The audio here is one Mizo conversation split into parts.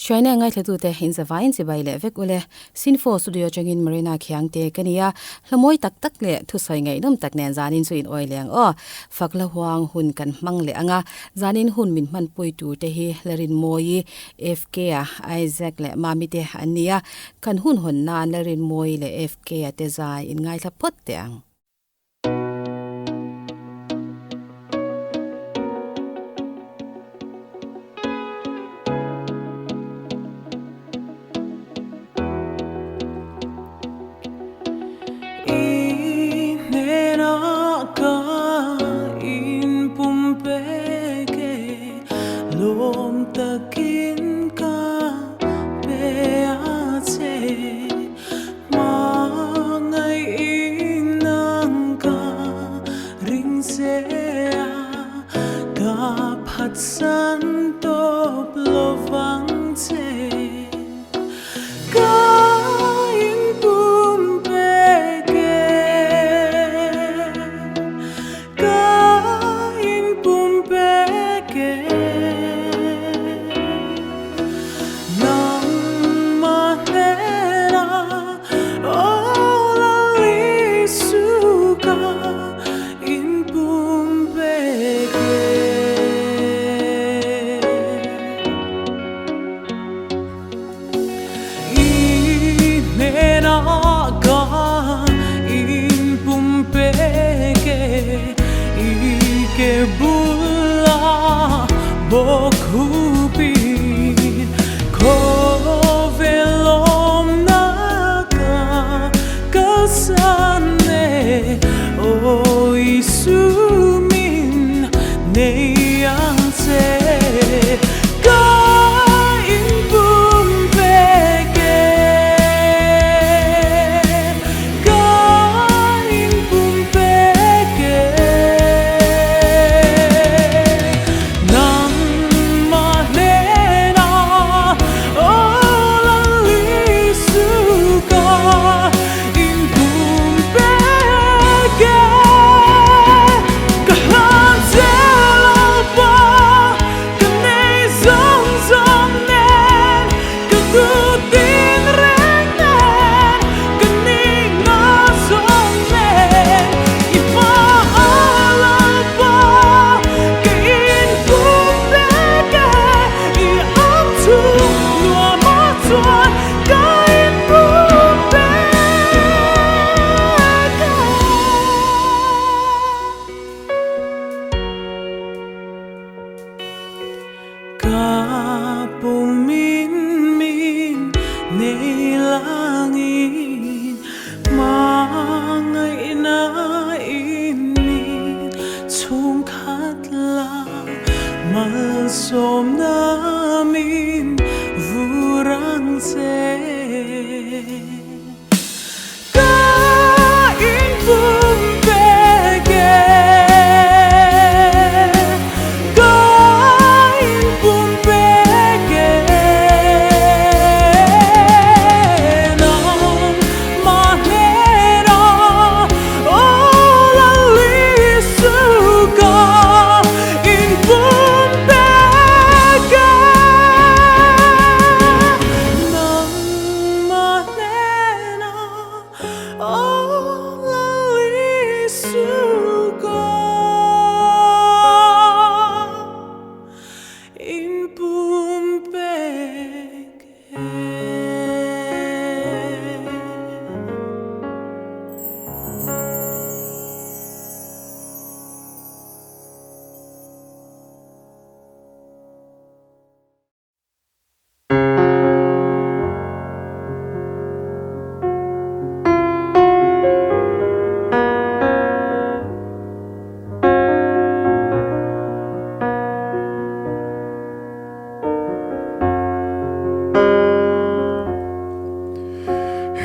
Hruaina ngaithlatute in zavaiin chibai leh vek ule. Sinfo Studio atangin Marina Khiangte ka ni a, hla mawi tak tak leh thusawi ngaihnawm tak nen zanin chu in awi leng aw. Fak la huang hun kan hmang leh ang a, zanin hun min hmanpui tur te hi Larinmawii, FK-a, Isaac leh Mami te an ni a, kan hun hawn nan Larinmawii leh FK-a te zai in ngaithla phawt teh ang. I hnenah ka inpumpek e, lawm takin ka pe a che. Hmangaih nang ka ring che a, ka phatsan tawp lovang che. Ka inpumpek e, ka inpumpek e. Nangmah hnena aw Lalisu ka inpumpek e. I hnena ka inpumpek e, i ke bula bawk hupin khawvel awmna ka kalsan e, aw Isu min nei ang che. Ka inpumpek e, ka inpumpek e. Nangmah hnena aw Lalisu ka inpumpek e. Ka hlan zel alpa ka nei zawng zawng nen, ka duh tin reng nen, ka nih nga zawng nen, i hma alpa ka inpumpek e, i ang chhung nuam ah chuan ka inpumpek e. Ka pumin min nei langin hmangaihna in min chhungkhat la malsawmna min vur ang che. Ka inpumpek e, ka inpumpek e. Nangmah hnena aw Lalisu ka inpumpek e. Nangmah hnena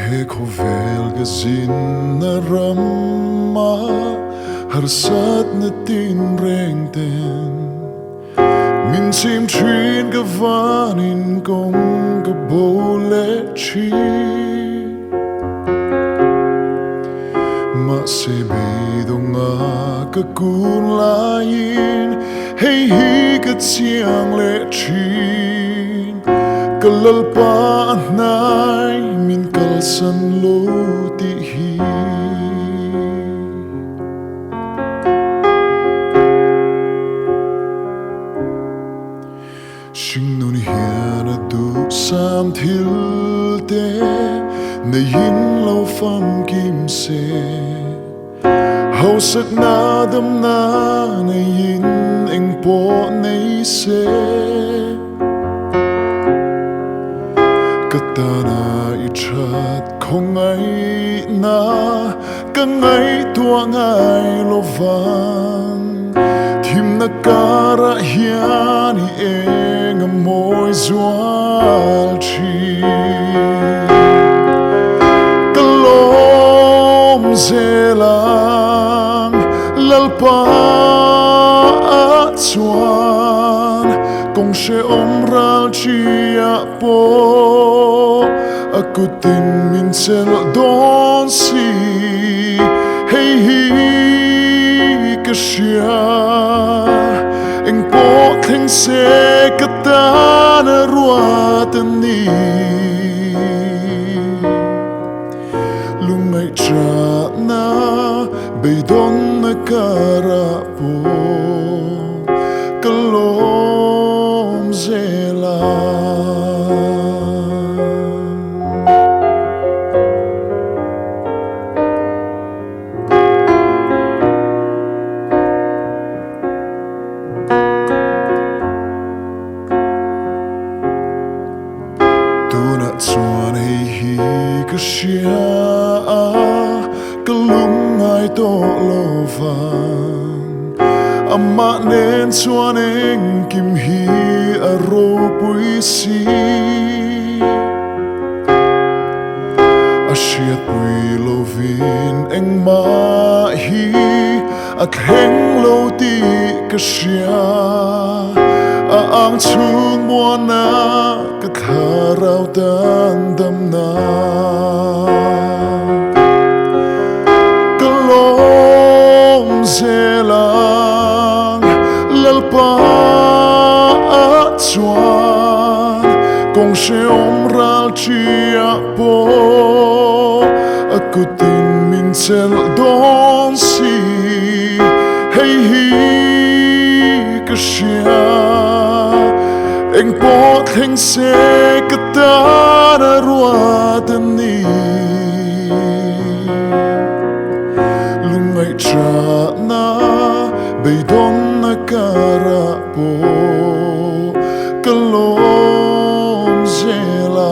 He khawvel ka zinna rama harsatna tinreng ten Min chim thin ka vanin kawng ka bo leh thin. Mahse beidawnga ka kun laiin hei hi ka chiang leh thin. Ka Ka Lalpa a hnai min kalsan lo tih hi. Hringnun hian a duhsam thil te neihin lo famkim se. Hausakna damna neiin eng pawh nei se. Ka tana i that khawngaihna ka ngaihtuah ngai lo vang. Thimna karah hian i eng a mawi zual thin. Ka lawm zel ang Lalpa ah chuan kawng hrehawm ral ṭiah pawh a kutin min chelh dawn si. Hei hi ka hria, eng pawh thleng se ka tan a ruat a ni. Lungngaihṭahna beidawnna karah pawh ka lawm zel a. Tunah chuan hei hi ka hria a, ka lungngai tawh lo vang. Amah nen chuan engkim hi a ropui si. A hriatpui lovin engmah hi a thleng lo tih ka hria. A ang chhung muana ka thlarau tan damna. Ka lawm zel ang Lalpa ah chuan kawng hrehawm ral ṭiah pawh a kutin min chelh dawn si. Hei hi ka hria, eng pawh thleng se ka tan a ruat a ni. Lungngaihṭahna beidawnna karah pawh ka lawm zel a.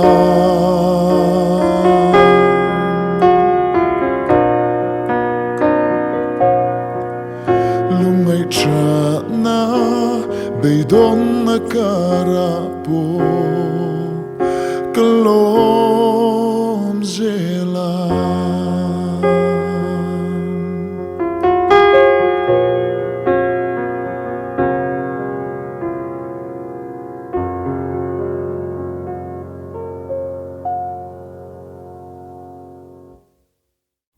Lungngaihṭahna beidawnna karah pawh ka lawm zel a.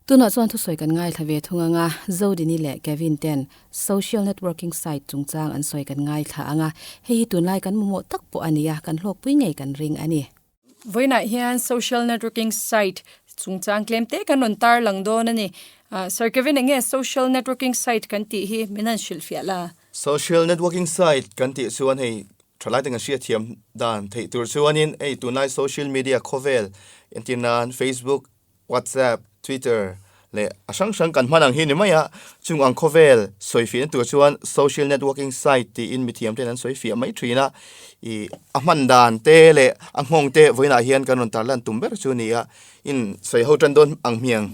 Tunah chuan thusawi kan ngaithla ve thung ang a, Zodini leh Kevin ten social networking site chungchang an sawi kan ngaithla ang a, hei hi tunlai kan mamawh tak pawh a ni a, kan hlawkpui ngei kan ring a ni. Vawiinah hian social networking site chungchang tlem te kan rawn tar lang dawn a ni. Sir Kevin enge social networking site kan tih hi min han hrilhfiah la? Social networking site kan tih chuan hei thalai te kan hriatthiam dan theih tur chuanin hei tunlai social media khawvel entir nan Facebook, WhatsApp, Twitter leh a hrang hrang kan hman ang hi ni mai a, chung ang khawvel sawi fiahna tur chuan social networking site tiin mithiam ten an sawi fiah mai thin a, ih a hman dan te leh a nghawng te vawiinah hian kan rawn tarlan tum ber chu a ni a, in sawi ho tan dawn ang hmiang.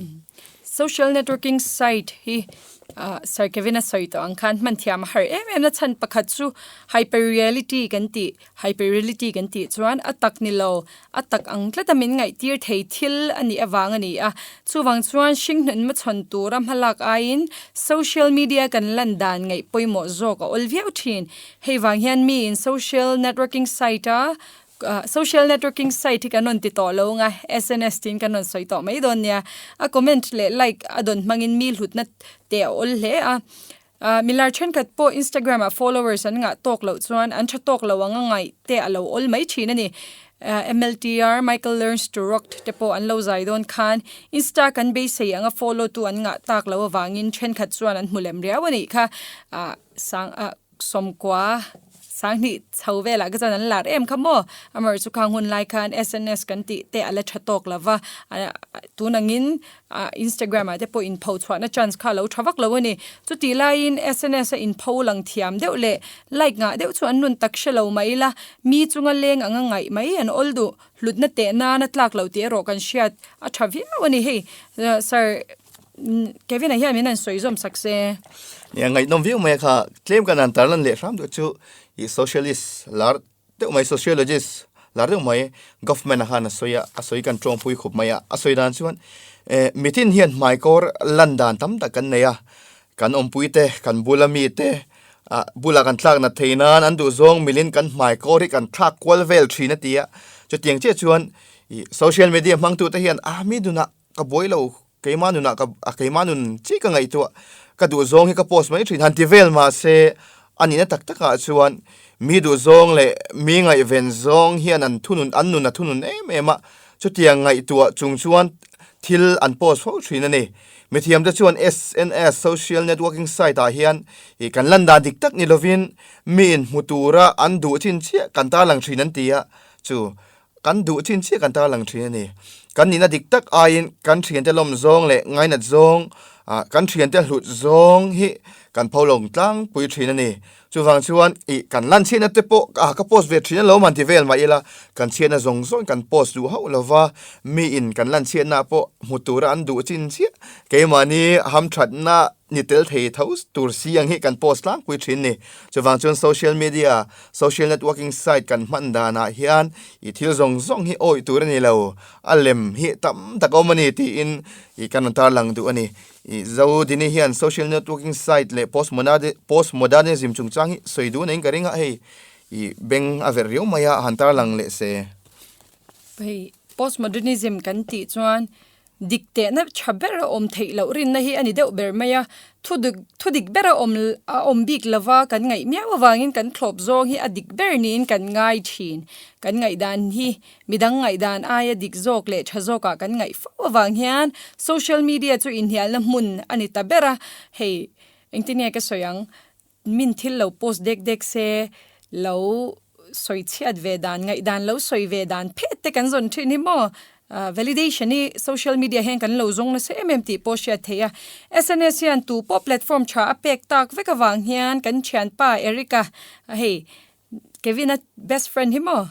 Social networking site hi Sir Kevin a sawi tawh ang khan hman thiam a har em em na chhan pakhat chu hyper reality kan tih Hyperreality kan tih chuan a tak ni lo, a tak ang tlata min ngaihtir thei thil a nih avang a ni a. Chuvang chuan hringhnawn hmachhawn tura hmalak aiin social media kan lan dan ngaih pawimawh zawk a awl viau thin. Hei vang hian miin social networking site a social networking site hi kan rawn ti tawh lo ang a, SNS tiin kan rawn sawi tawh mai dawn nia. A comment leh like a dawn hmangin mi hlutna te a awl hle a. Milar thenkhat pawh Instagram ah followers an ngah tawk loh chuan an tha tawk lo ang a ngaih te a lo awl mai thin a ni. MLTR, Michael Learns to Rock te pawh an lo zai dawn khan Insta kan beisei anga follow tu an ngah tak loh avangin thenkhat chuan an hmu lem riau a nih kha. Sang sawmkua sanghnih chho velah ka chuan an lar em kha maw? Amaherawhchu chu khang hun lai khan SNS kan tih te a la tha tawk lo va, tun angin Instagram ah te pawh inpho chhuahna chance kha a lo tha vak lo a ni. Chutih laiin SNS a inpho lang thiam deuh leh like ngah deuh chu an nun tak hre lo mai ila, mi chunga leng anga ngaih mai an awl duh. Hlutna teh nana tlak loh tih erawh kan hriat a tha viau a ni. Hei Sir Kevin-a hian min han sawi zawm sak se. Nia ngaihnawm viau mai a kha. Tlem kan han tarlan leh hram duh chu ih socialist lar deuh mai sociologist lar deuh mai Goffman-a khan a sawi a, a sawi kan tawngpui khup mai a. A sawi dan chuan eh mitin hian hmaikawr lan dan tam tak kan nei a, kan awmpui te, kan bula mi te ah bulah kan thlak nat thei nan an duh zawng milin kan hmaikawr hi kan thlak kual vel thin a ti a. Chutiang chiah chuan ih social media hmangtute hian ah mi nunah Ka buai lo, keimah nunah ka a keimah nun chiah ka ngaihtuah, ka duh zawng hi ka post mai thin han ti vel mahse a nihna tak takah chuan mi duh zawng leh mi ngaihven zawng hian an thunun an nun a thunun em em a, chutiang ngaihtuah chung chuan thil an post fo thin a ni. Mithiamte chuan SNS, social networking site, ah hian ih kan lan dan dik tak ni lovin mi inhmu tura an duh chin chiah kan tarlang thin an ti a, chu Kan duh chin chiah kan tarlang thin a ni. Kan nihna dik tak aiin kan thiante lawm zawng leh ngainat zawng, kan thiante hlut zawng hi kan pho lawng tlangpui thin a ni. Chuvang chuan ih kan lan chhiatna te pawh ka post ve thin alawm han ti vel mah ila, kan chhiatna zawng zawng kan post duh hauh lova, miin kan lan chhiatna pawh hmu tura an duh chin chiah keimahni hamthatna ni tel thei tho tur si ang hi kan post tlangpui thin ni. Chuvang chuan social media, social networking site kan hman danah hian i thil zawng zawng hi awih tur a ni lo, a lem hi tam tak a awm a ni tiin i kan rawn tarlang duh a ni. I Zodini hian social networking site leh postmodernism chungchang hi sawi duh neiin ka ring a, hei i beng a verh riau mai a, han tarlang leh se. Hei postmodernism kan tih chuan Dik tehna tha ber a awm theih loh rinna hi a ni deuh ber mai a, thu dik thu dik ber a awm a awm bik lova kan ngaih miau avangin kan thlawp zawng hi a dik ber niin kan ngai thin. Kan ngaihdan hi midang ngaihdan aia dik zawk leh tha zawkah kan ngaih fo avang hian social media chu inhnialna hmun a ni ta ber a, hei engtin nge ka sawi ang? Min thil lo post dek dek se, lo sawi chhiat ve dan, ngaihdan lo sawi ve dan phet te kan zawn thin hi maw? Validation hi social media hian kan lo zawng nasa em em tih pawh hriat theih a. SNS hian tu pawh platform tha a pek tak vek avang hian kan thianpa Eric-a hei Kevin-a best friend hi maw?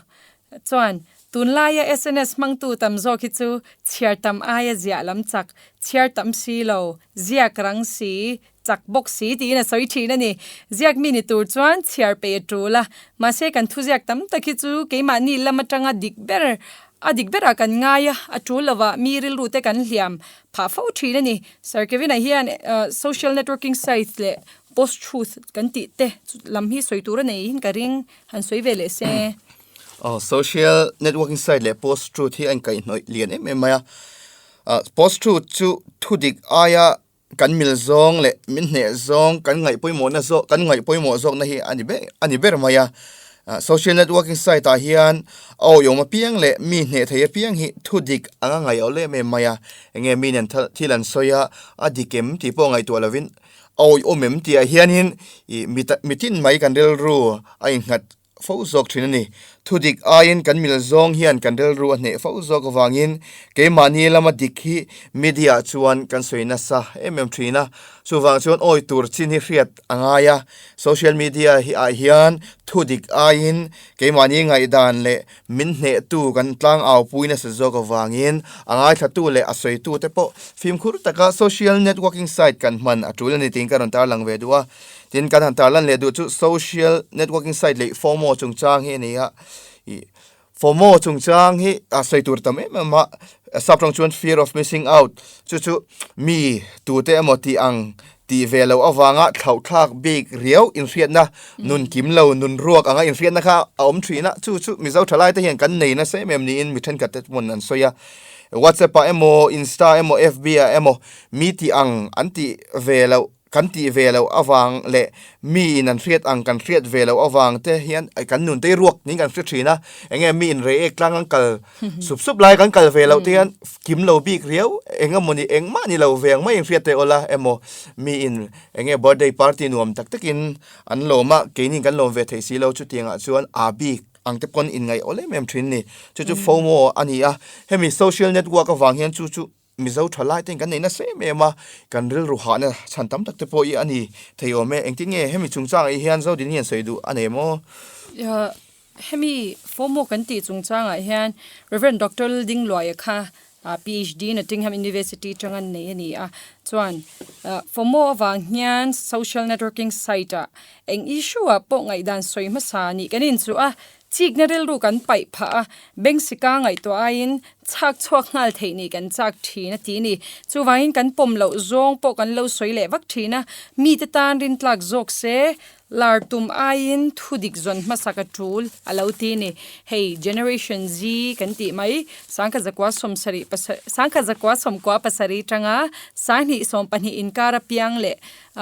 Chuan tunlaia SNS hmangtu tam zawk hi chu chhiar tam aia ziah lam chak, chhiar tam si lo, ziak rang si, Chak bawk si tiin a sawi thin a ni. Ziak mi ni tur chuan chhiar peih a tul a, mahse kan thuziak tam tak hi chu keimahni lam atanga dik ber a dik berah kan ngai a, a tul lovah mi rilru te kan hliam phah fo thin a ni. Sir Kevin-a hian social networking site leh post truth kan tih te lam hi sawi tur a nei in ka ring, han sawi ve leh se. Aw, social networking site leh post truth hi a inkaihhnawih lian em em mai a. Post truth chu thudik aia Kan mil zawng leh min hneh zawng kan ngaih pawimawhna zawk kan ngaih pawimawh zawkna hi a ni ber a ni ber mai a. Social networking site ah hian a awihawm apiang leh mi hneh thei apiang hi thu dik anga ngaih awlh em em mai a. Enge mi nen thil an sawi a, a dik em tih pawh ngaihtuah lovin a awihawm em tih ah hianin ih mitin mai kan rilru a innghat fo zawk thin a ni. Thudik aiin kan mil zawng hian kan rilru a hneh fo zawk avangin keimahni lama dik hi media chuan kan sawi nasa em em thin a. Chuvang chuan awi tur chin hi hriat a ngai a, social media hi ah hian thudik aiin keimahni ngaihdan leh min hnehtu kan tlangau pui nasa zawk avangin a ngaithlatu leh a sawitu te pawh fimkhur taka social networking site kan hman a tul a ni tiin ka rawn tarlang ve duh a. Tin, kan han tarlan leh duh chu social networking site leh FOMO chungchang hi a ni a. Ih FOMO chungchang hi a sawi tur tam em em a, sap tawng chuan fear of missing out chu chu mi tute emaw tih ang tih ve loh avanga thlauhthlak bik riau inhriatna, nun kim lo, nun ruak anga inhriatna kha a awm thin a. Chu chu Mizo thalaite hian kan nei nasa em em niin mi thenkhat te pawn an sawi a. WhatsApp ah emaw, Insta emaw, FB ah emaw mi tih ang an tih ve loh. Kan tih ve loh avang leh mi in an hriat ang kan hriat ve loh avang te hian kan nun te hi ruak niin kan hre thin a, eng nge mi in rei ek tlang an kal sup sup lai kan kal ve loh te hian kim lo bik riau eng emawni engmah ni lo ve ang mai in hriat te awla emaw mi in eng nge birthday party nuam tak takin an lawm a keini kan lawm ve theih si lo chutiangah chuan aa bik ang te pawn in ngaih awl em em thin ni chu chu FOMO a ni a hemi social network avang hian chu chu Mizo tha lai ten kan nei nasa em em a, kan rilru hahna chhan tam tak te pawh hi a ni thei awm e. Engtin nge hemi chungchangah hi hian Zodin hian sawi duh a nei maw? Hemi FOMO kan tih chungchangah hian Rev. Doctor Laldingluaia kha PhD Nottingham University atanga nei a ni a. Chuan FOMO avang hian social networking site ah eng issue ah pawh ngaihdan sawi hmasa nih kan inchuh a, Chikna rilru kan paih phah a, Bengsika ngaihtuah aiin chhak chhuak nghal theih nih kan chak thin a ti ni. Chuvangin kan pawm loh zawng pawh kan lo sawi leh vak thin a, mite tan rintlak zawk se, lar tum aiin thu dik zawn hmasak a tul a lo ti ni. Hei Generation Z kan tih mai, sangkhat zakua sawmsarih pasarih, sangkhat zakua sawmkua pasarih tanga sanghnih sawmpahnih inkar apiang leh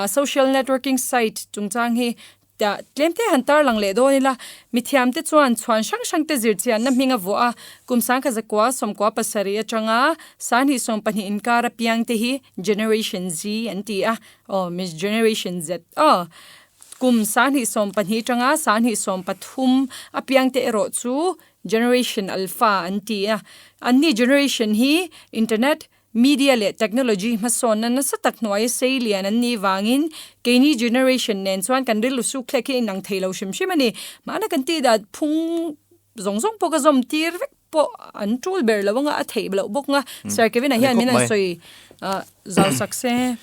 social networking site chungchang hi Tiah tlemte han tarlang leh dawn ila, mithiamte chuan chhuan hrang hrangte zirchianna hming a vuah a, kum 19 97 atanga 2022 inkar apiangte hi Generation Z an ti a, aw Miss Generation Z aw. Kum 2022 atanga 2023 apiangte erawh chu Generation Alpha an ti a, anni generation hi internet, Media leh technology hmasawnna nasa tak hnuaia sei lian an nih vangin keini generation nen chuan kan rilru suk thlek hi a inang thei lo hrim hrim a ni. Mahna kan tih dan phung zawng zawng pawh ka zawm tir vek pawh an tul ber lo anga a theih loh bawk nga. Sir Kevin-a hian min han sawi zau sak se.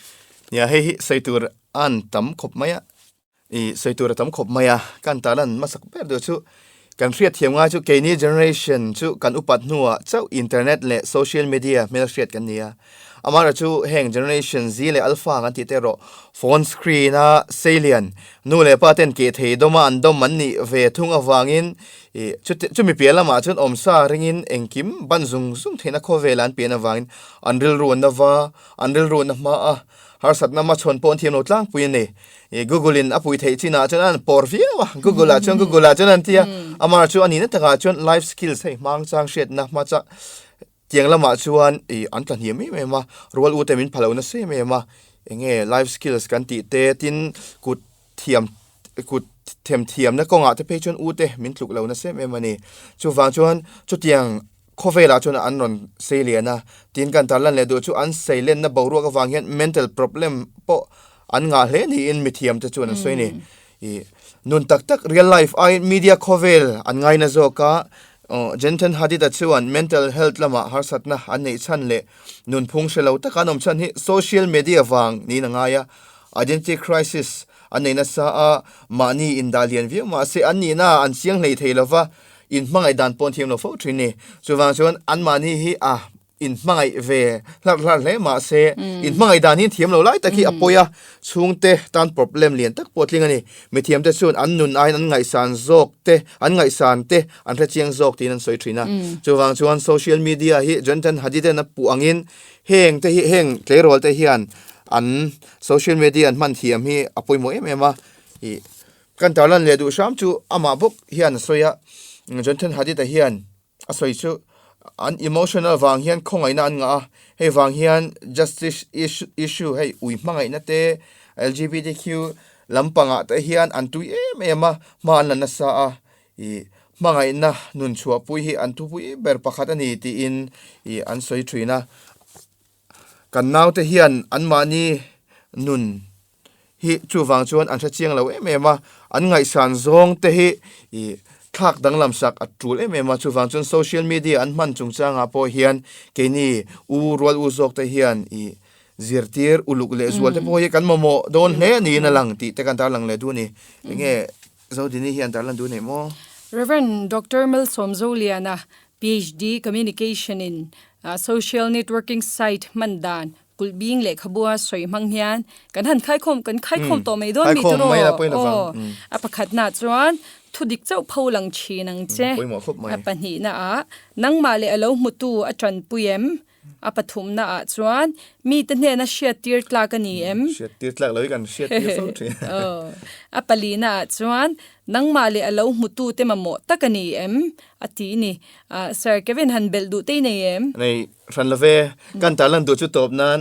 Nia hei hi sawi tur an tam khawp mai a. I sawi tur a tam khawp mai a, kan tarlan hmasak ber duh chu kan hriatthiam ngai chu keini generation chu kan upat hnuah chauh internet leh social media hmelhriat kan ni a. Amaherawh chu heng generation Z leh alpha kan tih te erawh phone screen a seilian nu leh pa ten keh thei dawma an dawm an nih ve thung avangin i chumi piah lamah chuan awmsa ringin engkim ban zung zung theihna khawvel an pian avangin an rilru an nava an rilru an na hma a. Harsatna hmachhawn pawh an thiam lo tlangpui a ni. I Google in a pui theih chinah chuan an pawr viau a, Google ah chuan Google ah chuan an ti a. Amah chu a nihna takah chuan life skills hei hmang chang hriatna hma chang tiang lamah chuan i an tla hniam em em a, rual u te min pha lo nasa em em a. Enge life skills kan tih te tin kut thiam kut them thiamna kawngah te phei chuan u te min tluk lo nasa em em a ni. Chuvang chuan chutiang Khawvelah chuan an rawn sei lian a, tin kan tarlan leh duh chu an sei lenna boruak avang hian mental problem pawh an ngah hle niin mithiam te chuan an sawi a ni. Ih nun tak tak real life aiin media khawvel an ngaina zawk a, Jenthen Hadid-a chuan mental health lamah harsatna an neih chhan leh nunphung hre lo taka an awm chhan hi social media vang niin a ngai a, identity crisis an nei nasa a, mahni indah lian viau mahse an nihna an chiang hlei thei lova, Inhmangaih dan pawh an thiam lo fo thin ni. Chuvang chuan anmahni hi a inhmangaih ve hlarh hlarh hle mahse inhmangaih dan hi an thiam lo lai tak hi a pawi a, chhungte tan problem lian tak pawh a tling a ni. Mithiamte chuan an nun aiin an ngaihsan zawk te, an ngaihsan te an hrechiang zawk tiin an sawi thin a. Chuvang chuan social media hi Jonathan Hadid-a'n a puh angin heng te hi heng tleirawl te hian an social media an hman thiam hi a pawimawh em em a. Ih. Kan tarlan leh duh hram chu amah bawk hian a sawi a, Jonathan Hadid-a hian a sawi chu an emotional vang hian khawngaihna an ngah a, hei vang hian justice issue hei ui hmangaihna te, LGBTQ lampangah te hian an tui em em a, hma an la nasa a, ih hmangaihna nun chhuahpui hi an thupui ber pakhat a ni tiin ih an sawi thin a. Kan naute hian anmahni nun hi chuvang chuan an hre chiang lo em em a, an ngaihsan zawng te hi ih thlak danglam sak a tul em em a, chuvang chuan social media an hman chungchangah pawh hian keini u rual u zawk te hian ih zirtir uluk leh zual te pawh hi kan mamawh dawn hle niin a lang tih te kan tarlang leh duh a ni. Enge Zodini hian tarlan duh nei maw? Rev. Doctor Malsawm Zoliana, PhD Communication in social networking site hman dan kulh bing lehkhabua sawi hmang hian kan han khaikhawm kan khaikhawm tawh mai dawn mi Khaikhawm tiraw mai la pawhin avang. aw a pakhatna chuan thu dik chauh pho lang thin ang che Pawimawh khawp mai. a pahnihna ah nangmah leh a lo hmutu a tanpui em? A pathumna ah chuan mite hnena hriattir tlak a ni em? Hriattir tlak lo hi kan hriattir fo thin. A palina ah chuan nangmah leh a lo hmutute mamawh tak a ni em? A ti ni. Sir Kevin han belh duh te i nei em? Nei hran lo ve. Kan tarlan duh chu tawp nan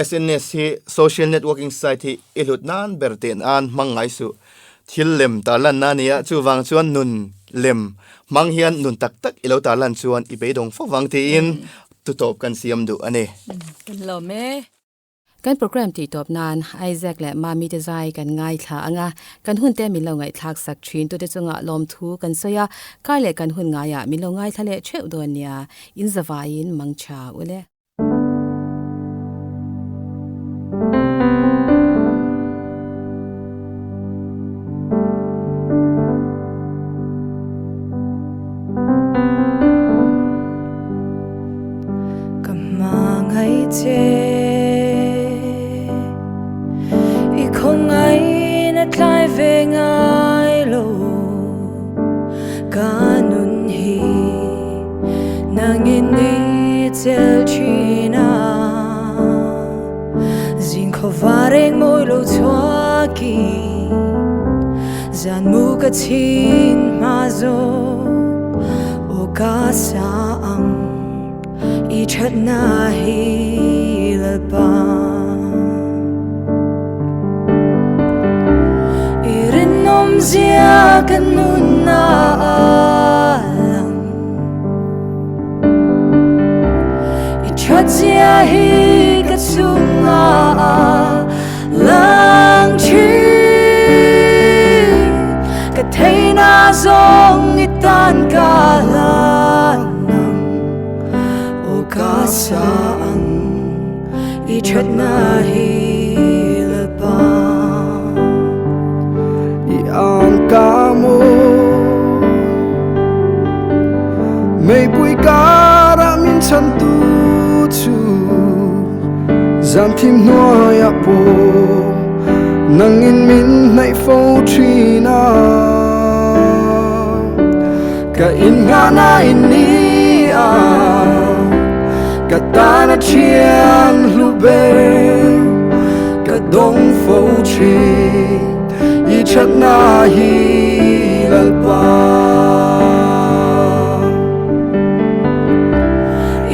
SNS hi social networking site hi i hlut nan ber teh nan hmang ngai suh. Thil lem tarlan na nia, chuvang chuan nun lem hmang hian nun tak tak i lo tarlan chuan i beidawng fo vang tiin tutawp kan siam duh a ni. Kan lawm e. Kan program tih tawp nan Isaac leh Mami te zai kan ngaithla ang a, kan hun te min lo ngaihthlak sak thin tute chungah lawmthu kan sawi a, kar leh kan hun ngaiah min lo ngaithla leh theuh dawn nia, in zavaiin mangtha ule. Ka hmangaih che I khawngaih na tlai ve ngai lo Ka nun hi nangin i chel thin a Zing khawva reng mawi lo chhuakin Zan mu ka chhin hma zawk Aw ka sa ang i thatna hi Lalpa. I rinawm zia ka nunna a lang I that zia hi ka chungah a lang thin Ka theihna zawng i tan ka hlan ang Aw ka sa ang i thatna hi Lalpa. I ang ka maw Meipui karah min chhantu chu Zan thim hnuaiah pawh nangin min hnaih fo thin a Ka innghahna in ni a Ka tan a thian hlu ber Ka dawng fo thin i thatna hi Lalpa.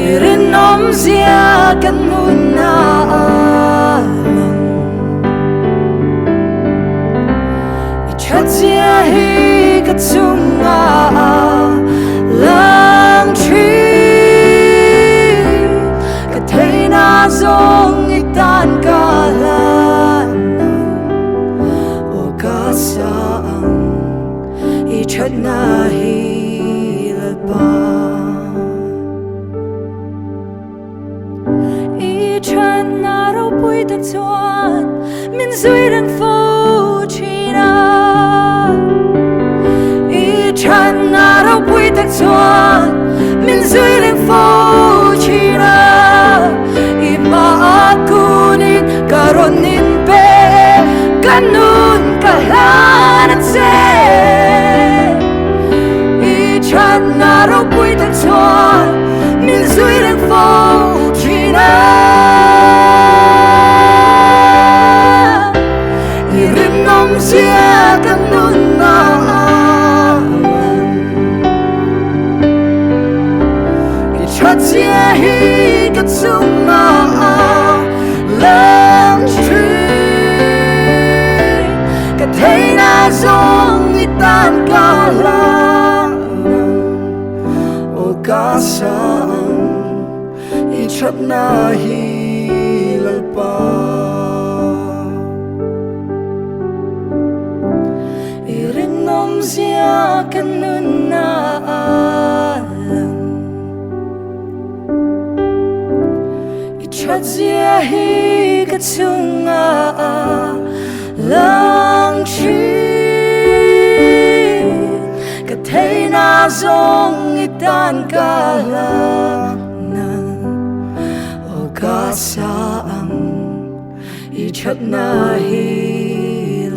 I rinawm zia kan hmun a lang I that zia hi ka chungah a lang thin Ka theihna zawng i tan ka hlan ang Aw ka sa ang i thatna hi Lalpa. I thatna ropui tak chuan min zui reng fo thin a I thatna ropui tak chuan min zui reng fo thin a I hmaah kunin ka rawn in pe ka nun ka hlan a che I thatna ropui tak chuan min zui reng fo thin a I rinawm zia ka nunna a lang I that zia hi ka chungah a lang thin Ka theihna zawng i tan ka hlan ang Aw ka sa ang i thatna hi Lalpa. I rinawm zia ka nunna a lang I that zia hi ka chungah a lang thin Ka theihna zawng i tan ka hlan ang Aw ka sa ang i thatna hi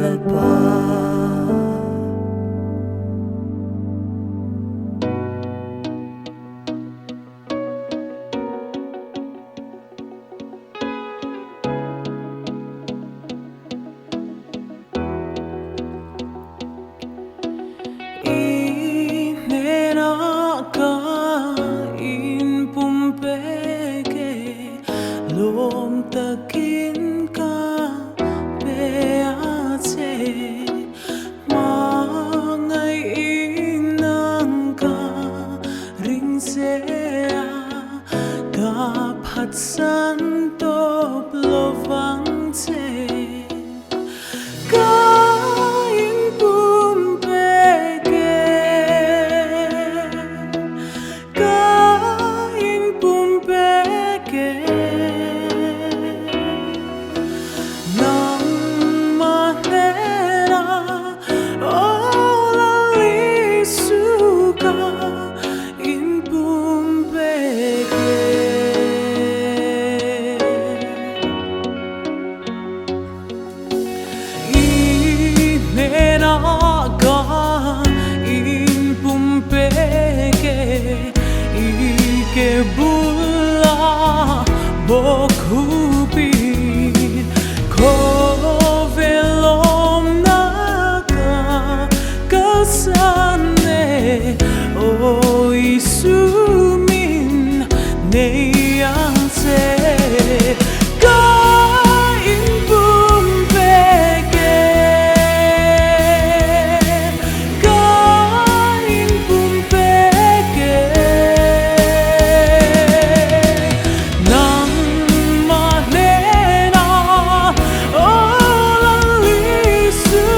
Lalpa. pek e, lawm takin ka pe a che. Hmangaih nang ka ring che a, ka phatsan tawp lovang che. Ka inpum pek e, ka inpum pek e. Nangmah hnena aw Lalisu ka inpum pek e. I hnenah ka inpum pek e, i ke bulah bawk hupin khawvel lawmna ka kalsan e, aw Isu min nei ang che. Ka inpum pek e, ka inpum pek e. Nangmah hnenah aw Lalisu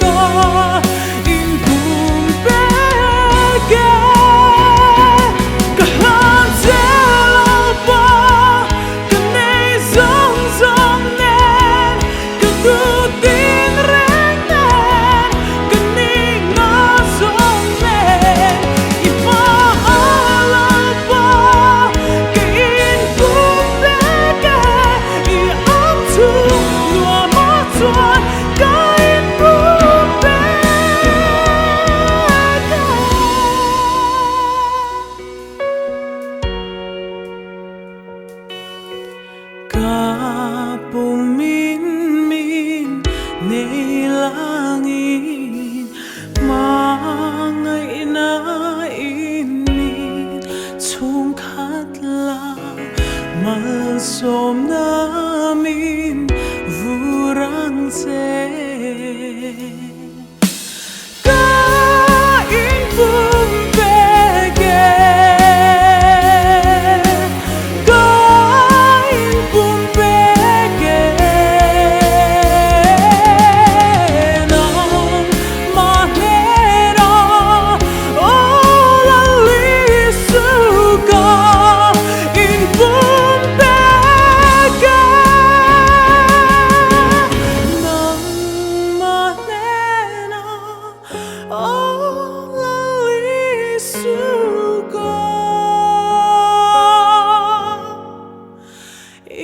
ka inpum pek e, ka hlan che Lalpa. Ka nei zawng zawng nen, ka duh tin reng nen, ka nih nga zawng nen, i hma a Lalpa ka inpum pek e, i ang chhung nuam a chuan ka inpum pek e. Ka pumin min nei langin hmangaihna in min chhungkhat la malsawmna min vur ang che. Ka inpum pek e, ka inpum pek e. Nangmah hnenah aw Lalisu ka inpum pek e. Nangmah hnenah aw Lalisu ka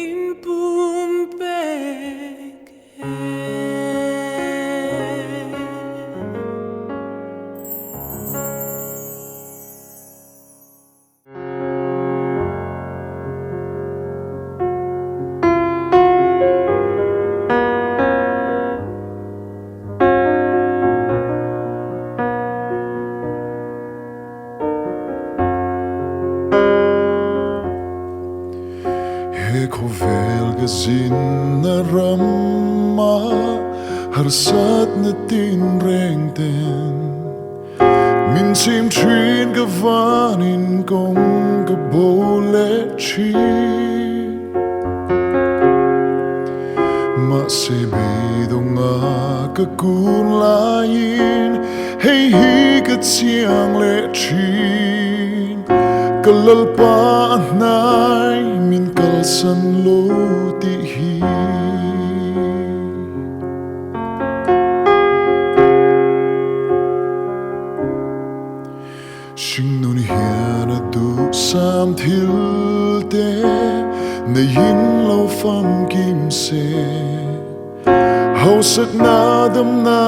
inpum pek e. He khawvel ka zinna rama harsatna tinreng ten Min chim thin ka vanin kawng ka bo leh thin. Mahse beidawnga ka kun laiin hei hi ka chiang leh thin. Ka Lalpa a hnai min kalsan lo tih hi. Hringnun hian a duhsam thil te neihin lo famkim se, hausakna damna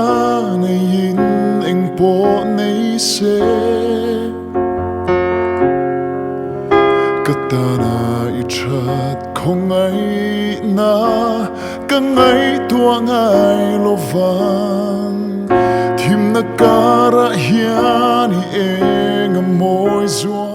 neihin engpawh nei se. Ka tana i that khawngaihna ka ngaihtuah ngai lo vang. Thimna karah hian i eng a mawi zual.